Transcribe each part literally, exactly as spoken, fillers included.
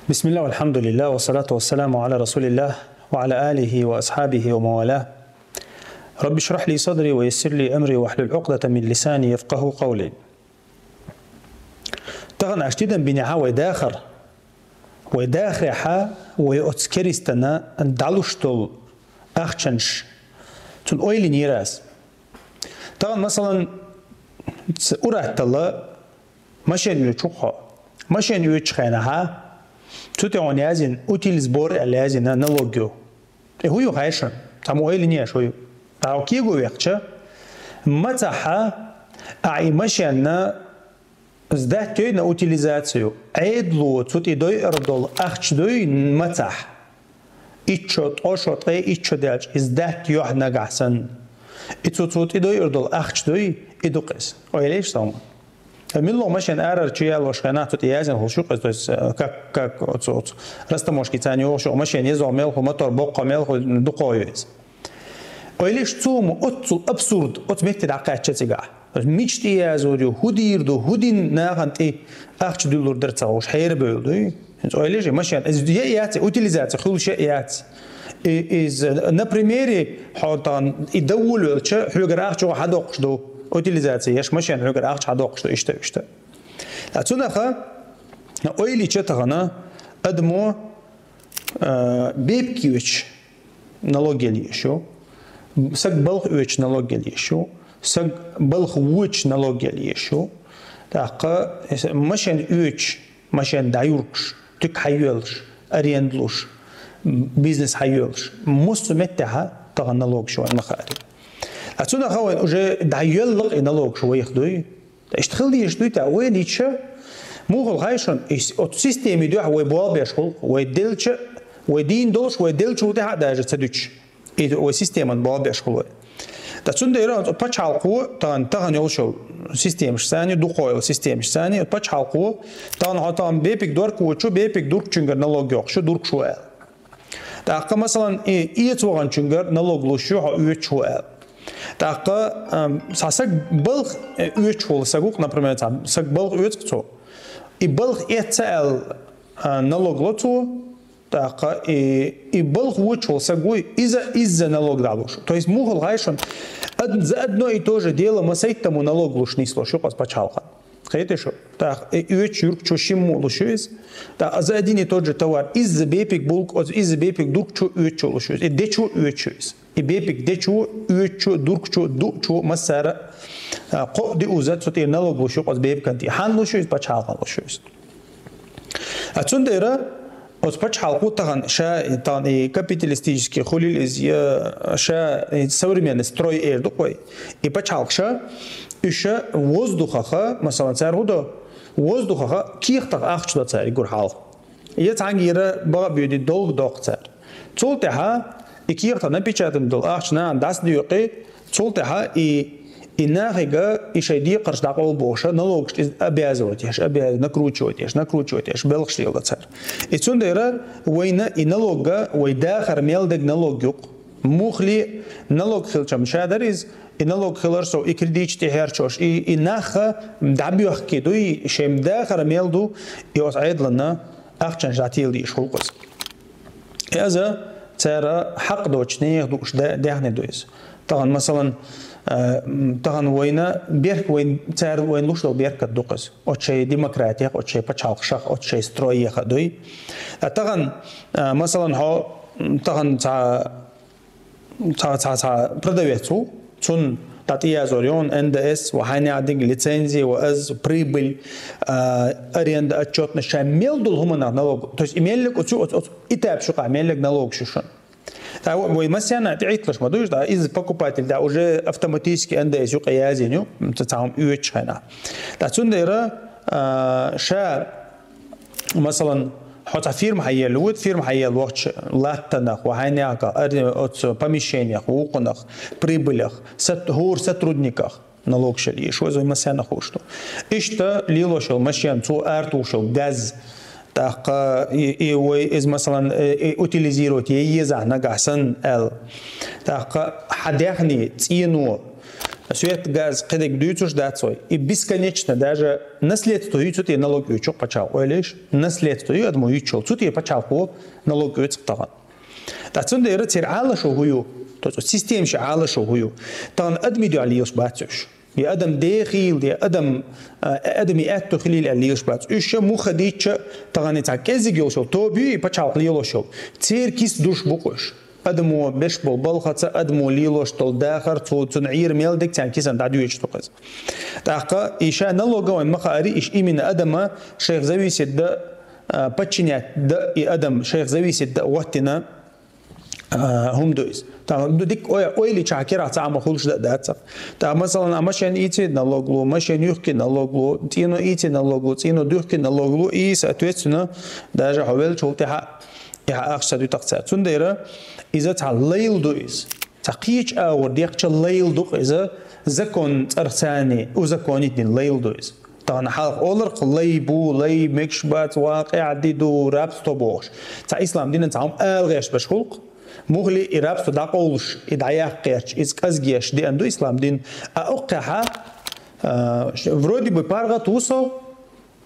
بسم الله والحمد لله والصلاة والسلام على رسول الله وعلى آله وأصحابه ومن والاه. رب اشرح لي صدري ويسر لي أمري واحلل عقدة من لساني يفقهوا قولي. Тахан аштидан биняха вай дахар. Вай дахряха, вай оц керистана далуштол ахчанш. Цун ойлин ерас. Тахан, масалан, ураттала машен уйчухо. Машен уйчхайнаха. Цу тегон язин утиль сбор язина налогио. Э, хую хайшан. Там ойлин еш хую. Тау кигу векча. Мацаха, а и машенна сдать на утилизацию. Эдлу цути дой эрдол ахч дой мацах. Иччо, тошо, тре иччо делч, издать ёх нагасан. И цу цути дой эрдол ахч дой, и дукъес. Ойлиш сам. Милло машен арар чи ялош хана цути язин хулшук, то есть, э, как, как оцу, оцу. Растаможки цани ошо машен езо мелху, мотор бокко мелху, дукоюез. Ойлиш цум оцул абсурд, оц метти дакъача цига. Мичти язурю, худирду, худин наханти ахч дулур дерцауш, хейр бөлдуй. Ойлиш машен, из я яц, утилизация, хулше яц. И, из, на примере, хотан, и довольвелча, хюгар ахчу хадокшду, утилизация, яш машен хюгар ахч хадокшду, ишта, ишта. Ацунаха, ойли чатагана, адмо, э, бебкивич, налог ялишу, саг балх уч налог ялишу, саг балх уч налог ялишу. Таха машен уч, машен даюркш, тюк хайвелш, арендлуш, бизнес хайвелш. Мусу меттеха тага налог шуан махари. Ацунаха вайн уже даюллак и налог шуайх дуй. Иштхил диш дуй та вайн ича. Мухал хайшан, ис от системи дух вай буал бешхул, вай делча, вай дин долш, вай делчу те ха даже цадуч. И вай системан буал бешхул вай. Та цунда ира от пачалку, тан тахан йолшол системш сани, духойл системш сани, от пачалку, тан хатан бепик дорку, чу бепик дурк чунгар налог йох, шу дурк шуэл. Таха, масалан, и, и цваган чунгар налог лушу, ха уч шуэл. Таха, ам, са саг балх, э, уч хул сагук, например, са саг балх уч цо. И балх эцэл, а, налог лоцу, таха, и, и балх уч хул сагуй, из-за, из-за налог далуш. То есть мухал хайшан, од-, за одно и то же дело масайтаму налог луш нисло, шу кос пачалхан. Хайте шу. Таха, и уч юрк чу шимму лушуйс. Та за один и тот же товар. Из-за бепик булк, оз из-за бепик дурк чу уч чу лушуйс. И де чу уч чуйс. И бепик де чу, уч чу, дурк чу, ду чу, масара. А, ко ди уза цути налог лушу, оз бепик анти. Хан лушуйс, пачалхан лушуйс. А цундера, оз пачалху тахан, ша, тан и капиталистический хулил из, я, ша, и современный строй эр дуквай. И пачалх ша, уша воздухаха, масалан, цар худо, воздухаха кихтах ахчу да цар, игур хал. Я цангира бага бюди долг дох цар. Цул теха, и кихтах напечатан дол ахчу на дас дюкъи, цул теха и, и нахига, и шай дикъарш дакъол боша, налогш из обязывать еш, обяз-, накручивать еш, накручивать еш, белгш лила цар. И цундера, вайна и налога, вай дахар мелдег налог юк. Мухли налог хилчам шадар из, и налог хилар со, и кредит ти херчош, и, и наха дабюхки дуй, шем дахар мелду, и ос айдлана, ахчан жатил диш хулкус. Яза цара хак дочнех душ де-, дехни дуйс. Тахан, масалан, э, м, тахан война, берк войн, цар войн луш дол беркат дукус. Отчай демократиях, отчай пачалхшах, отчай строеха дуй. А тахан, э, масалан, хо, м, тахан ца, ца, ца, ца продавецу, цун татия зорион, Н Д С, вахайня динг лицензия, ва аз прибыль, э, аренда, отчетность, ша мел дул хуманах налог. То есть, и меллик оцу, оцу, оцу, и тап шука, меллик налог шушан. Та во-, вой масяна, ти айтлаш ма душ, да, из покупатель, да, уже автоматически Н Д С юка язиню, м, ца цаум уч хайна. Та цундера, э, ша, масалан, хоца фирма хайел, вот фирма хайел, вахч латтанах, вахайняка, ар-, оцу помещениях, вукунах, прибылях, сот-, хур сотрудниках налог шел, и шо зой масяна хушту. Ишта лило шел машин, цу арту шел газ, таха и, и вой из, масалан, э, и утилизировать, е еза нагасан эл. Таха хадяхни, цину, Свет, газ, кхидерг дуьйцуш дац вай. И бесконечно, даже наследство ю цу тӀера налог оьцуш пачхьалкхо, ойла еш, наследство ю адамо юьйцуш йолу, цу тӀера пачхьалкхо налог оьцу тахана. Ткъа цундела церан Ӏалашо хӀун ю? Цу системашин Ӏалашо хӀун ю? Тахана адамийн дуьхьа лелаш бац уьш. Я адам дехийла, я адам, а, адамийн аьтто хилийла аьлла лелаш бац. Уьш ша муха дийцча, тахана цхьа кӀезиг йолуш йолу тоба ю и пачхьалкх лелош йолу. Церан киса душ бу-кх уьш. Адамо беш болу балхаца, адамо лелош долу дахар, цо, цунна Ӏийра мел дерг царна кисана дӀадоьдуш ду-кх иза. ТӀаккха и ша налога вайн ма хаари, иш именно адама шайх зависит дан, а, подчинять дан, и адам шайх зависит дан хӀоттина, а, хӀума ду иза. ТӀаккха ду дика ой-, ойла йича керахь цхьа а ма хуьлуш дан а дац. ТӀаккха, масалан, а машен ийци налог ло, машен юьхки налог ло, цӀено ийци налог ло, цӀено дуьхки налог ло, и, соответственно, даже хьо веллачул тӀаьхьа и хьан ахча ца дуьту-кх цара. Цундела иза цхьа лайла ду иза. Цхьа кхечу агӀор дехча лайла ду-кх иза, закон цӀарах царний, узаконить дина лайла ду иза. Тахана хьалха олар-кх лай бу, лай мегаш бац, вакъа ди ду, рабство бохуш. Цхьа ислам динан цхьа хӀума ала гӀерташ берш хуьлу-кх. Муххале и рабство дӀакъовлуш, и дӀаяккха гӀерташ, иза кӀезигеш деана ду ислам дин. А оккхехьа, а, вроде бы паргӀат ву со,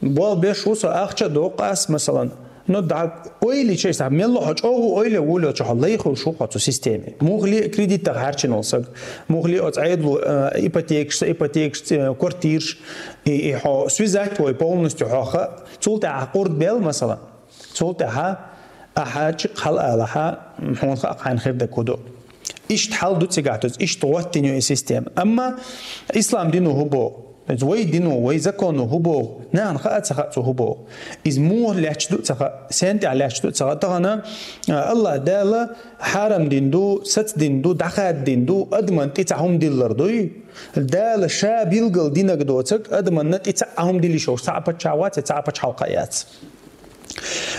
болх беш ву со, ахча а доккху ас, масалан. Ну, дӀа ойла йича, мелла хьо чӀогӀа ойла вуьллича, хьо лай хуьлуш ву-кх хьо цу системе. Муххале кредитах хьарчийна волу саг, муххале оцу Ӏедало, а, ипотекаш, са ипотекаш, а, квартираш, и, и хьо связать вой полностью хьо ха-, цул тӀаьхьа къурд бел, масалан. Цул тӀаьхьа ахьа чекх хьала алахьа, хьуна хаьа-кх хьайна хир дерг хӀун ду. Иштта хьал ду цигахь, то есть иштта гӀоттийна ю и система. Амма ислам дино хӀун боху? То есть вай дино, вай законо хӀун боху? Нахана хаа а ца хаьа цо хӀун боху? Иза муха лаьтташ ду а ца хаьа, сен тӀехь лаьтташ ду а ца хаьа. Тахана, а, АллахӀ Дала хьарам дина ду, саца дина ду, дӀахаддина ду, адаман тӀе цхьа хӀума диллар дуй? Дала ша билгал динарг доцург адаманна тӀе цхьа а хӀума дилла йиш йолуш цхьа а паччахь вац, цхьа а пачхьалкх а яц.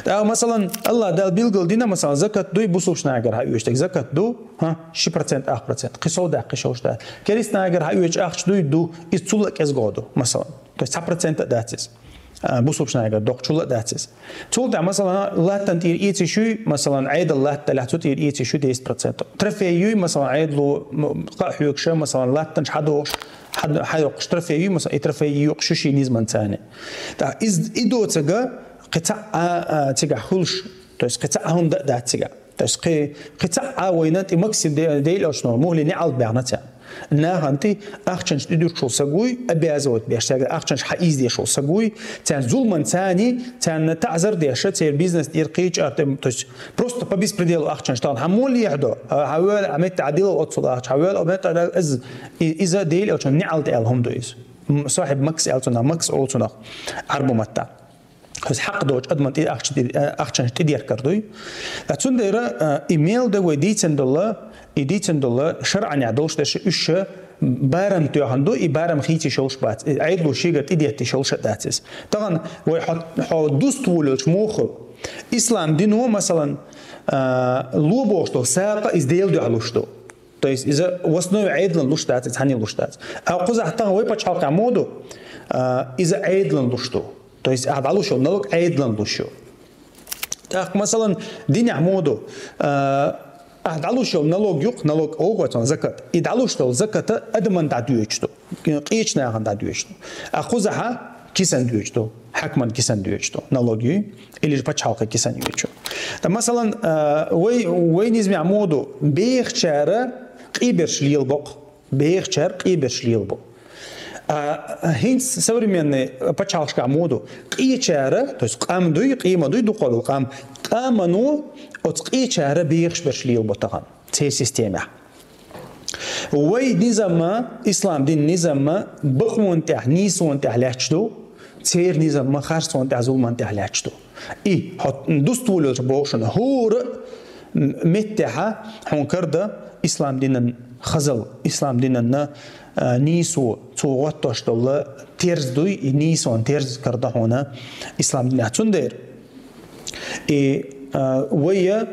ТӀаккха, масалан, АллахӀ Дала билгал дина, масалан, закат дуй, бусулбачу нахагара хьаоьцуш дерг закат ду, хӀа, ши процент, ах процент, кхин сов дац, кхин шовзткъа дац. Керист нахагара хьаоьцуш ахча дуй, ду, иза цул а кӀезиго ду, масалан. То есть цхьа процент а дац иза, а, бусулбачу нахагара доккхучул а дац иза. Цул тӀаьхьа, масалан, латтана тӀера эца йиш юй, масалан, Ӏедал латта делахь, цу тӀера эца йиш ю десять процентов. Трофей юй, масалан, Ӏедало, м, къа а хьоьгуш, масалан, латтанаш хьадохуш, хьад-, хьайоккхуш трофей юй, масалан, и трофей йоькъуш ю шен низаман царна. ТӀаккха иза, и доцург кхин цхьа а, а, цигахь хуьлуш, то есть кхин цхьа а хӀума дан а дац цигахь. То есть кхин, кхин цхьа а вайна тӀе максим де-, Делан Элчано муххале неӀалт баьхна царна. Нахана тӀе ахчанаш тӀедуьргуш волу саг вуй, обязывать беш, цаьрга ахчанаш хьаийза дезаш волу саг вуй, царна зуламан царний, царна таӀзар а деш, церан бизнес тӀера кхечу а тӀе, то есть просто по беспределу ахчанаш тахана. Хьан муха лехьадо? Хьан вевлла, хьан метта Ӏадилла оццул ахча, хьан вевлла, хьан метта Ӏадилла иза, и-, иза Делан Элчано неӀалт аьлла хӀума ду иза. М, сахьиб макс аьлла цунах, макс олу цунах Ӏарбу маттахь. Иза хьакъ доцучу адаман тӀе ахча тӀе-, ахчанаш тӀедехкар дуй. Ткъа цундела, а, и мел дан вай дийцина долу, и дийцина долу шарӀанехь долуш дерш уьш ша барам тоьхна ду, и барам хийца йиш йолуш бац. И Ӏедало шегара тӀедетта йиш йолуш а дац иза. Тахана вай хьо, хьо дуста волуьйлуш муха хуьлу? Ислам дино, масалан, а, ло бохуш долу сагӀа иза Делан дуьхьа луш ду. То есть иза в основе Ӏедалан луш дац, иза цхьанне луш дац. А кхузахь тахана вай пачхьалкхехь муха ду, а, иза Ӏедалан луш ду. То есть ахьа дӀалуш йолу налог Ӏедалан луш ю. ТӀаккха, масалан, динехь муха ду, а, ахьа дӀалуш йолу налог ю-кх, налог олу вай цунах закат. И дӀалуш долу закат адаман дӀадоьдуш ду, къечу нахана дӀадоьдуш ду. А кхузахьа кисан доьдуш ду, хьаькаман кисан доьдуш ду, налог юй. Или же пачхьалкхан кисан йоьдуш. Ткъа, масалан, а, вай, вай низамехь муха ду, бехачара къийберш лелабо-кх. Бехачара къийберш лелабо. А хӀинца современный пачхьалкхашкахь муха ду, къечара, то есть къам дуй, къийма дуй, дукхах долу къам, къамано оцу къечара бехаш берш лелабо тахана церан системехь. Вай низамма, ислам дин низамма бакъонан тӀехь, нийсонан тӀехь лаьтташ ду, церан низамма харцонан тӀехь, зуламан тӀехь лаьтташ ду. И хьо дуста волуьйлуш боху шуна, хӀора а меттехьа хьуна карда ислам динан хазал, ислам динанна, а, нийсо, цо гӀоттош долу терз дуй, и нийсонан терз карда хьуна ислам динехь. Цундела и, а, вай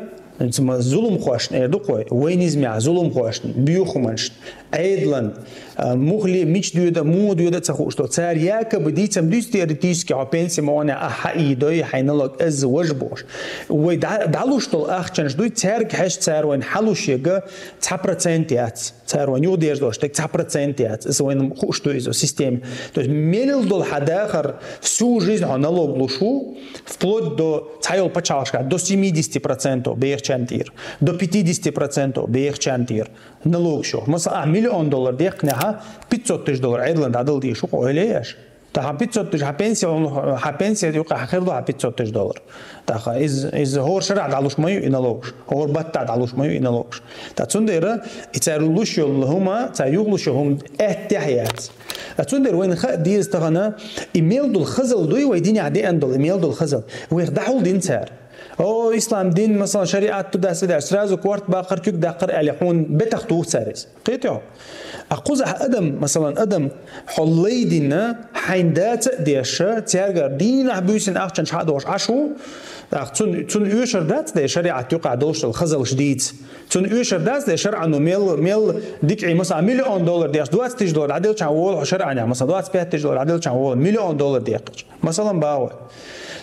Цума зуламхошна эр ду-кх вай, вай низамехь зуламхошна, боьхамашна, Ӏедална, а, мухли мича доьду, муха доьду а ца хууш долу. Цара якобы дийцам дуьйцу теоретически, хьо пенси ма вахана, ахь хьаийдой, хьайн налог эзза важа бохуш. Вай дӀа-, дӀалуш долу ахчанаш дуй, цаьрга хьаьжча цара вайна хьалуш ерг цхьа процент яц. Цара вайна юхадерза долуш дерг цхьа процент яц. Иза вайна хууш ду иза система. То есть мел долу хьан дахар, всю жизнь хьо налог луш ву, вплоть до цхьайолу пачхьалкхашкахь до семидесяти процентов бехачарна тӀера, до пятидесяти процентов бехачарна тӀера налогаш ю. Масала, ахь миллион доллар деккхинехь, пятьсот тысяч доллар Ӏедална дӀадала дезаш ву-кх, ойла еш. Тахана пятьсот тысяч, хьан пенси, хьан пенси юкъахь хир ду хьан пятьсот тысяч доллар. Тахана иза, иза хӀора шарахь дӀалуш ма ю и налогаш, хӀора баттахь дӀалуш ма ю и налогаш. Ткъа цундела и цара луш йолу хӀума, цара юхалуш йолу хӀума аьттехьа яц. Ткъа цундела вайна хаа деза тахана, и мел долу хазалла дуй, вай динехь деана долу и мел долу хазалла, вайх дӀахьулдина цара. О, ислам дин, масалан, шариат ду дас видаьш, сразу корта баккхар, куьг даккхар аьлла, хьуна бетах туху цара иза. Кхетий хьо? А кхузахь адам, масалан, адам, хьо лай дина, хьайн дацара а деш, цаьргара дийнахь буьйсанна ахчанаш хьа а дохуш Ӏаш ву, тӀаккха цунна, цунна оьшур дац де шариат юкъахь долуш долу хазаллаш дийца. Цунна оьшур дац де шарӀано мел, мел дика Ӏиймаса, миллион доллар деш, двадцать тысяч доллар дӀаделчахьана волу хьо шарӀанехь, масалан, двадцать пять тысяч доллар дӀаделчахьана волу, миллион доллар деккхича. Масалан, бахьа вай.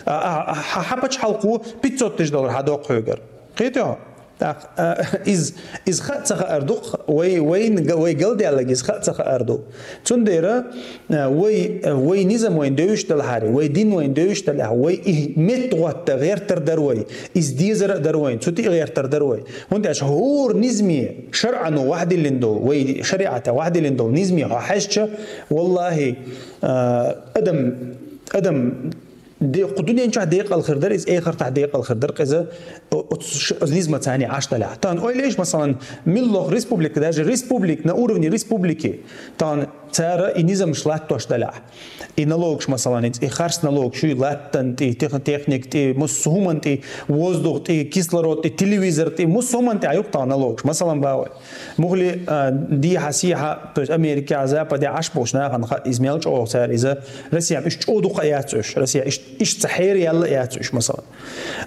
А, а, а, хьан пачхьалкхо пятьсот тысяч доллар хьа доккху хьоьгара. Кхетий хьо? ТӀаккха, а, из, из хаа ца хаар ду-кх, вай, вайна га-, вай галдаьлларг из хаа ца хаар ду. Цундела, а, вай, а, вай низам вайна девзаш делахьара, вай дин вайна девзаш делахь, вай и меттахӀотта гӀертар дара вай, иза дезар а дара вайна, цу тӀе а гӀертар дара вай. ХӀунда аьлча хӀора низаме шарӀано вахдиллина долу, вай шариатехь вахдиллина долу низаме хьо хьаьжча, валлахӀи, а, адам, адам Де-, кху дуьнен чохь декъал хир дара иза, эхартахь декъал хир дара иза, о-, оцу ш-, оцу низамца царна Ӏаш далахь. Тахана ойла еш, масалан, милла лоху республика, даже республика, на уровне республики, тахана цара и низамаш латтош далахь. И налогаш, масалан, и харц налогаш, шу латтан тӀе, тех-, техник тӀе, муссу хӀуман тӀе, воздух тӀе, кислород тӀе, телевизор тӀе, муссу хӀуман тӀе а ю-кх тахана налогаш, масалан, бахьа вай. Мухли, а, дехьа, сехьа, то есть Америка, Западе Ӏаш болчу нахана хаьа, иза мел чӀогӀа цара иза, Россия, уьш чӀогӀа дукха а яц уьш, Россия, иш-, иштта ца хьеръяьлла а яц уьш, масалан.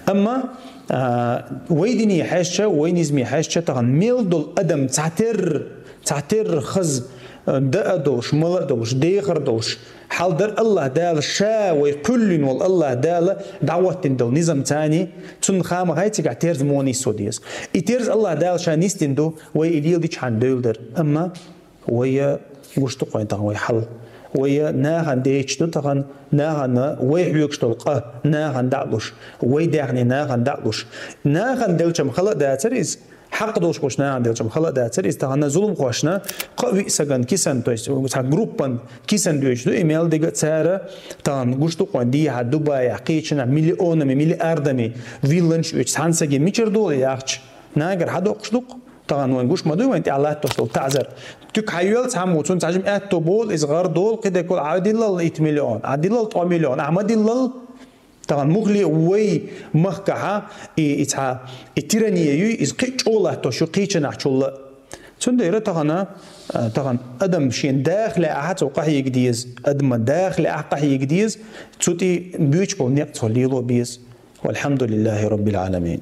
Амма, а, вай дине хьаьжча, вай низме хьаьжча, тахана мел долу адам цхьатерра, цхьатерра хаза, а, даа долуш, мала а долуш, дехар долуш, хьал дара АллахӀ Дала ша вай кхоьллина волу АллахӀ Дала дӀахӀоттина долу низам царна, цунна хама хай цигахь терза муха нисса деза. И терза АллахӀ Дала ша нисдина ду, вай и леладичхьана девлла дара. Амма вай гуш ду-кх вайн тахана вай хьал. Вай нахана дечу ду тахана, нахана вай хьоьгуш долу къа, нахана дӀа а луш, вай даьхни нахана дӀа а луш. Нахана делчам хала а дацара иза, хьакъ долуш болчу нахана делчам хала а дацара иза, тахана зуламхошна кхаа-виъ сагана кисан, то есть цхьа группан кисан доьжуш ду и мел дерг а цара, тахана гуш ду-кх вайн дехьа Дубайехь, кхечанахь миллионами, миллиардами вилланаш оьцу цхьана саге мичара долу яхча, нагара хьадоккхуш ду-кх. Тахана вайн гуш ма дуй вайн тӀехь латтош долу таӀзар. Туька хьайоьлла цхьаммо, цунна цхьа жима аьтто болу, иза гӀар долу, кхидерг волу, Ӏа диллал итт миллион, Ӏа диллал ткъа миллион, ахьа ма диллал. Тахана муххале вай махкахьа и, и цхьа, и тирания юй, иза кхин а чӀогӀа латтош ю кхечанахьчул а. Цундела тахана, а, тахана адам шен даха лаахь цо къахьега деза, адама даха лаахь къахьега деза, цу тӀе боьчу болу некъ цо лело беза. Валхьамдулиллахи Раббил Ӏаламин.